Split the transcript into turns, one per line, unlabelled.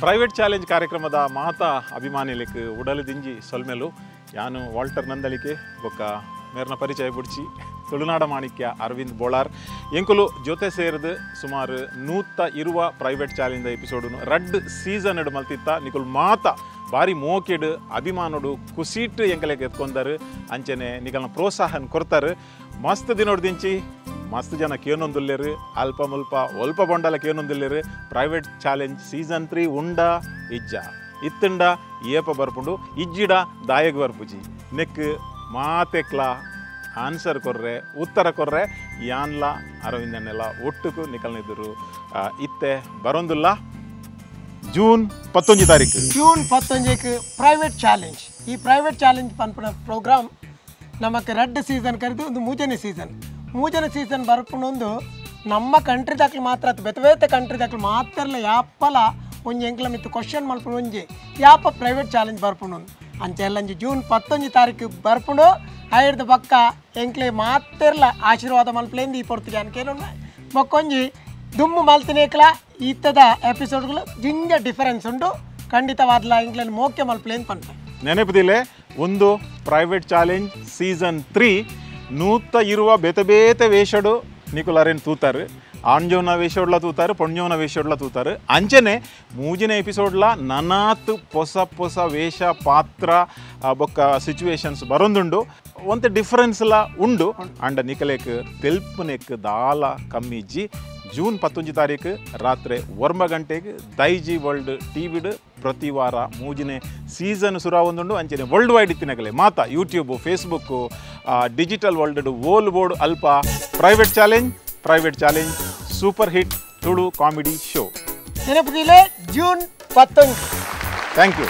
Private challenge ಕಾರ್ಯಕ್ರಮದ ಮಾತಾ ಅಭಿಮಾನಿಲಿಕ್ ಉಡಲು ದಿಂಜಿ ಸೊಲ್ಮೆಲು. ಯಾನು ವಾಲ್ಟರ್ ನಂದಳಿಕೆ ಬೊಕ್ಕ ಮೇರ್ನ ಪರಿಚಯ ಬುಡ್ಚಿ ತುಳುನಾಡ ಮಾಣಿಕ್ಯ ಅರವಿಂದ್ ಬೋಳಾರ್ ಎಂಕುಲು ಜೊತೆ ಸೇರಿದು ಸುಮಾರು 120 ಪ್ರೈವೇಟ್ ಚಾಲೆಂಜ್ ಎಪಿಸೋಡುನು ರಡ್ಡ್ ಸೀಸನ್ ಮಲ್ತಿತ್ತ. ನಿಕುಲು ಮಾತಾ ಬಾರಿ ಮೋಕೆಡು ಅಭಿಮಾನೋಡು ಕುಸೀಟ್ ಎಂಕಲೆಗ್ ಎತ್ಕೊಂಡರು ಅಂಚನೆ ನಿಕಲ್ನ ಪ್ರೋತ್ಸಾಹನ ಕೊರ್ತಾರೆ. ಮಸ್ತ್ ದಿನೋಡ್ದಿಂಚಿ ಮಸ್ತ್ ಜನ ಕೇನೊಂದುಲ್ಲೇರು, ಅಲ್ಪ ಮುಲ್ಪ ಒಲ್ಪ ಬೊಂಡಲ ಕೇನೊಂದುಲ್ಲೇರು. Private challenge season 3 ಉಂಡ ಇಜ್ಜ ಇತ್ತಂಡ ಏಪ ಬರ್ಪುಂಡು ಇಜ್ಜಿಡ ದಾಯಗ್ ಬರ್ಪುಜಿ ನೆಕ್ ಮಾತೆಕ್ಲ ಆನ್ಸರ್ ಕೊರ್ರೆ ಉತ್ತರ ಕೊರ್ರೆ ಯಾನ್ಲ ಅರವಿಂದನ್ನೆಲ್ಲ ಒಟ್ಟುಕು ನಿಕಲ್ನಿದ್ದರು ಇತ್ತೆ ಬರೋಂದುಲ್ಲ. ಜೂನ್ 19 ತಾರೀಕು
June 19 private challenge. ಈ ಪ್ರೈವೇಟ್ ಚಾಲೆಂಜ್ ಪನ್ಪುನ ಪ್ರೋಗ್ರಾಮ್ ನಮಕ್ ರಡ್ಡ್ ಸೀಸನ್ ಕರೆದು ಒಂದು ಮೂಜನೇ ಸೀಸನ್. ಮೂಜನೇ ಸೀಸನ್ ಬರ್ಪುನೊಂದು ನಮ್ಮ ಕಂಟ್ರಿ ದಾಖಲು ಮಾತ್ರ ಬೇತೆ ಬೇತೆ ಕಂಟ್ರಿ ದಾಖಲು ಮಾತ್ರಲ್ಲ ಯಾಪಲ ಒಂಜಿ ಎಂಕ್ಲ ಮಿತ್ತು ಕ್ವಶನ್ ಮಲ್ಪುನ ಒಂಜಿ ಯಾಪ ಪ್ರೈವೇಟ್ ಚಾಲೆಂಜ್ ಬರ್ಪುನೊಂದು ಅಂಚೆಲ್ಲಂಜಿ ಜೂನ್ 19 ತಾರೀಕು ಬರ್ಪುಂಡು. ಐರ್ದ ಬಕ್ಕ ಎಂಕ್ಲೆ ಮಾತೆರ್ಲ ಆಶೀರ್ವಾದ ಮಲ್ಪಲೇಂದು ಈ ಪೊರ್ತು ಅನ್ಕೇನು ಬೊಕ್ಕೊಂಜಿ ದುಮ್ಮು ಮಲ್ತಿನೇಕ್ಲ ಈತದ ಎಪಿಸೋಡ್ಗಳು ಜಿಂಜ ಡಿಫರೆನ್ಸ್ ಉಂಟು. ಖಂಡಿತವಾದ್ಲ ಎಂಕ್ಲೆನ್ ಮೋಕೆ ಮಲ್ಪಲೇಂದು ಪನ್ಪೆ.
ನೆನಪುದಿಲೆ ಒಂದು private challenge season 3 120 ಬೇತೆ ಬೇತೆ ವೇಷಡು ನಿಕುಲಾರೇನು ತೂತಾರೆ. ಆಂಜೋನ ವೇಷೋಡ್ಲ ತೂತಾರೆ, ಪೊಣ್ಜೋನ ವೇಷೋಡ್ಲ ತೂತಾರೆ. ಅಂಚನೆ ಮೂಜಿನ ಎಪಿಸೋಡ್ಲ ನನಾತ್ ಪೊಸ ಪೊಸ ವೇಷ ಪಾತ್ರ ಬೊಕ್ಕ ಸಿಚುವೇಶನ್ಸ್ ಬರೊಂದುಂಡು. ಒಂತೆ ಡಿಫರೆನ್ಸ್ಲ ಉಂಡು. ಅಂಡ ನಿಕಲೇಕ್ ತೆಲ್ಪುನೆಕ್ ದಾಲ ಕಮ್ಮಿಜ್ಜಿ. ಜೂನ್ 19 ತಾರೀಕು ರಾತ್ರಿ 9 ಗಂಟೆಗೆ ದೈಜಿ ವರ್ಲ್ಡ್ ಟಿವಿಡ್ ಪ್ರತಿ ವಾರ ಮೂಜಿನೇ ಸೀಸನ್ ಸುರಾವೊಂದುಂಡು. ಅಂಚನೆ ವರ್ಲ್ಡ್ ವೈಡ್ ಇತ್ತಿನಗಲೆ ಮಾತಾ YouTube Facebook digital world ಓಲ್ ಬೋರ್ಡ್ ಅಲ್ಪ private challenge, private challenge super hit Tulu comedy show
ನೆನಪುದಿಲೆ June 19.
Thank you.